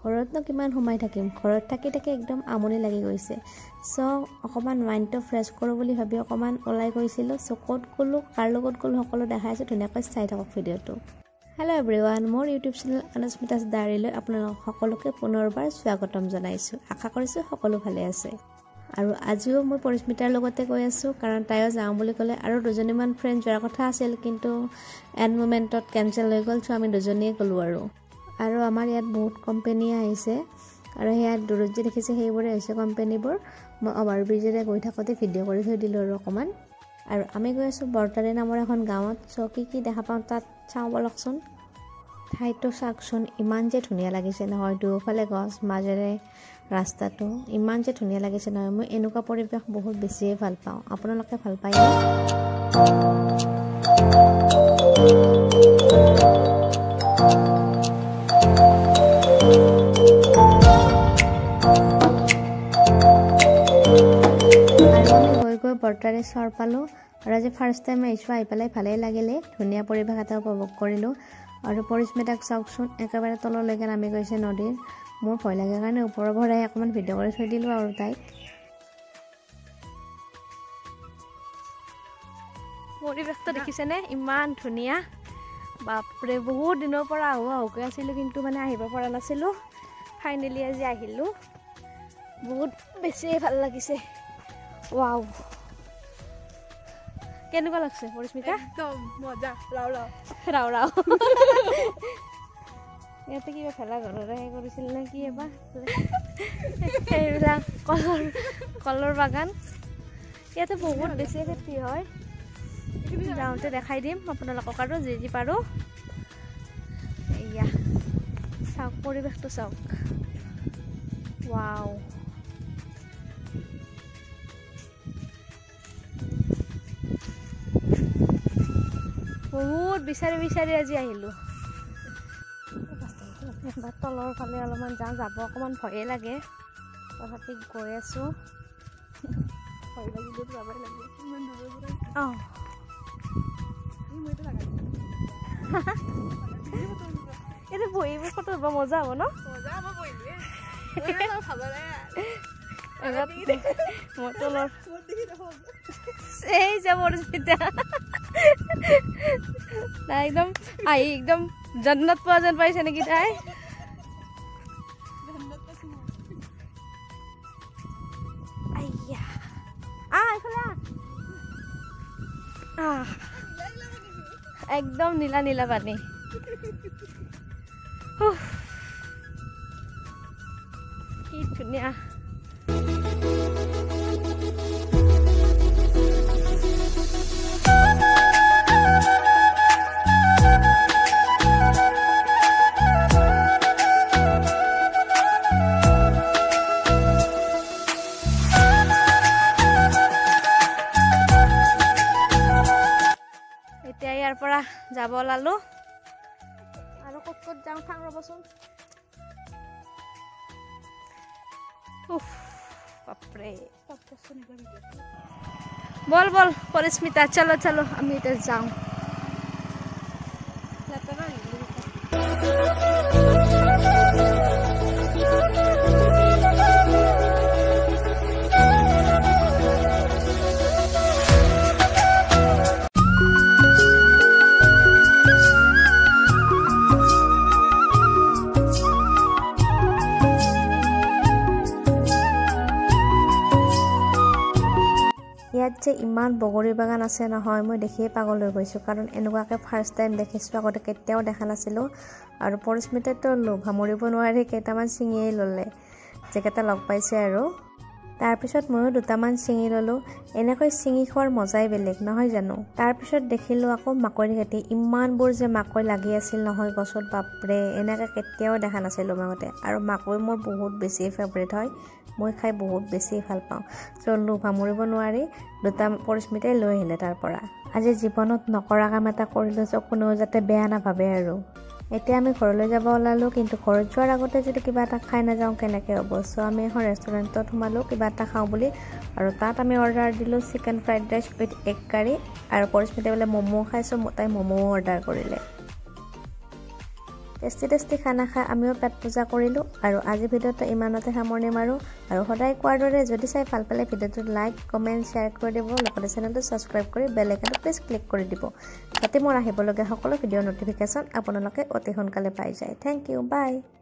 ঘৰতনো কিমান সোমাই থাকিম, ঘৰত থাকি থাকি একদম আমনি লাগি গৈছে। চ' অকণমান মাইণ্ডটো ফ্ৰেছ কৰোঁ বুলি ভাবি অকণমান ওলাই গৈছিলোঁ। চ' ক'ত গ'লোঁ, কাৰ লগত গ'লোঁ সকলো দেখাই আছোঁ, ধুনীয়াকৈ চাই থাকক ভিডিঅ'টো। হেল্ল' এভৰিৱান, মোৰ ইউটিউব চেনেল অনুস্মিতাছ ডায়েৰীলৈ আপোনালোক সকলোকে পুনৰবাৰ স্বাগতম জনাইছোঁ। আশা কৰিছোঁ সকলো ভালে আছে। আৰু আজিও মই পৰিস্মিতাৰ লগতে গৈ আছোঁ, কাৰণ তাইও যাওঁ বুলি ক'লে। আৰু দুজনীমান ফ্ৰেণ্ড যোৱাৰ কথা আছিল, কিন্তু এণ্ড মুমেণ্টত কেঞ্চেল হৈ গ'ল। চ' আমি দুজনীয়ে গ'লোঁ। আৰু আমাৰ ইয়াত বহুত কোম্পেনী আহিছে, আৰু সেয়া দূৰত যে দেখিছে সেইবোৰে হৈছে কোম্পেনীবোৰ। মই অভাৰ ব্ৰিজেৰে গৈ থাকোঁতে ভিডিঅ' কৰি থৈ দিলোঁ আৰু অকণমান। আৰু আমি গৈ আছোঁ বৰটাৰী নামৰ এখন গাঁৱত। চ' কি কি দেখা পাওঁ তাত চাওঁ বলকচোন। ঠাইটো চাওকচোন, ইমান যে ধুনীয়া লাগিছে নহয়। দুয়োফালে গছ, মাজেৰে ৰাস্তাটো, ইমান যে ধুনীয়া লাগিছে নহয়। মই এনেকুৱা পৰিৱেশ বহুত বেছিয়ে ভাল পাওঁ। আপোনালোকে ভাল পায়নে? আৰু আমি গৈ গৈ বৰটাৰী চৰ পালোঁ। আৰু আজি ফাৰ্ষ্ট টাইম আহিছোঁ, আহি পেলাই ভালেই লাগিলে, ধুনীয়া পৰিৱেশ এটা উপভোগ কৰিলোঁ। আৰু পৰিস্মিতাক চাওকচোন, একেবাৰে তললৈকে নামি গৈছে নদীৰ। মোৰ ভয় লাগে কাৰণে ওপৰৰ পৰাই অকণমান ভিডিঅ' কৰি থৈ দিলোঁ আৰু তাইক। পৰিৱেশটো দেখিছেনে, ইমান ধুনীয়া। বাপৰে, বহুত দিনৰ পৰা আহোঁ আহোঁকৈ আছিলোঁ, কিন্তু মানে আহিব পৰা নাছিলোঁ। ফাইনেলি আজি আহিলোঁ, বহুত বেছিয়ে ভাল লাগিছে। ৱাও, কেনেকুৱা লাগছে পৰিস্মিতা? একদম মজা, ৰাও ৰাও ৰাও ৰাও। ইয়াতে কিবা ভেলা ঘৰৰে সেই কৰিছিল নে কি এবাৰ। সেইবিলাক কলৰ বাগান। ইয়াতে বহুত বেছি খেতি হয়। যাওঁতে দেখাই দিম আপোনালোকক আৰু যি যি পাৰোঁ। এয়া চাওক, পৰিৱেশটো চাওক। ৱাও, বহুত বিচাৰি বিচাৰি আজি আহিলোঁ। এবাৰ তলৰ ফালে অলপমান যাওঁ, যাব অকণমান ভয়ে লাগে, তথাপি গৈ আছোঁ। ভয় লাগিলেও যাবই লাগিব, ইমান দূৰৰ পৰা। অঁ, ইয়াতে বহি ফটো উঠিব মজা হ'ব ন? এই যে পৰিস্মিতা, তাই একদম আহি একদম জন্নত পোৱা যেন পাইছে নেকি তাই? একদম নীলা নীলা পানী, কি ধুনীয়া। এতিয়া ইয়াৰ পৰা যাব ওলালো, আৰু ক'ত ক'ত যাওঁ থাক ৰ'বচোন। বাপৰে, বল বল পৰিস্মিতা, চলো চলো, আমি এতিয়া যাওঁ। ইয়াত যে ইমান বগৰী বাগান আছে নহয়, মই দেখিয়ে পাগল হৈ গৈছোঁ। কাৰণ এনেকুৱাকৈ ফাৰ্ষ্ট টাইম দেখিছোঁ, আগতে কেতিয়াও দেখা নাছিলোঁ। আৰু পৰিস্মিতাইতো লোভ সামৰিব নোৱাৰি কেইটামান ছিঙিয়েই ল'লে, যিকেইটা লগ পাইছে। আৰু তাৰপিছত ময়ো দুটামান ছিঙি ল'লোঁ। এনেকৈ ছিঙি খোৱাৰ মজাই বেলেগ নহয় জানো? তাৰপিছত দেখিলোঁ আকৌ মাকৈৰ খেতি, ইমানবোৰ যে মাকৈ লাগি আছিল নহয় গছত, বাপৰে, এনেকৈ কেতিয়াও দেখা নাছিলোঁ মই আগতে। আৰু মাকৈ মোৰ বহুত বেছি ফেভৰেট হয়, মই খাই বহুত বেছি ভাল পাওঁ। চ' লোভ সামৰিব নোৱাৰি দুটা পৰিস্মিতাই লৈ আহিলে তাৰ পৰা। আজি জীৱনত নকৰা কাম এটা কৰিলোঁ, চ' কোনেও যাতে বেয়া নাভাবে আৰু। এতিয়া আমি ঘৰলৈ যাব ওলালোঁ, কিন্তু ঘৰত যোৱাৰ আগতে যদি কিবা এটা খাই নাযাওঁ কেনেকৈ হ'ব। চ' আমি এখন ৰেষ্টুৰেণ্টত সোমালোঁ কিবা এটা খাওঁ বুলি, আৰু তাত আমি অৰ্ডাৰ দিলোঁ chicken fried rice with egg curry. আৰু পৰিস্মিতাই বোলে ম'ম' খাইছোঁ, তাই ম'ম'ও অৰ্ডাৰ কৰিলে। টেষ্টি টেষ্টি খানা খাই আমিও পেট পূজা কৰিলোঁ। আৰু আজি ভিডিঅ'টো ইমানতে সামৰণি মাৰোঁ। আৰু সদায় কোৱাৰ দৰে যদি চাই ভাল পালে ভিডিঅ'টো লাইক, কমেণ্ট, শ্বেয়াৰ কৰি দিব, লগতে চেনেলটো ছাবস্ক্ৰাইব কৰি বেল আইকনটো প্লিজ ক্লিক কৰি দিব, যাতে মোৰ আহিবলগীয়া সকলো ভিডিঅ'ৰ ন'টিফিকেশ্যন আপোনালোকে অতি সোনকালে পাই যায়। Thank you, bye.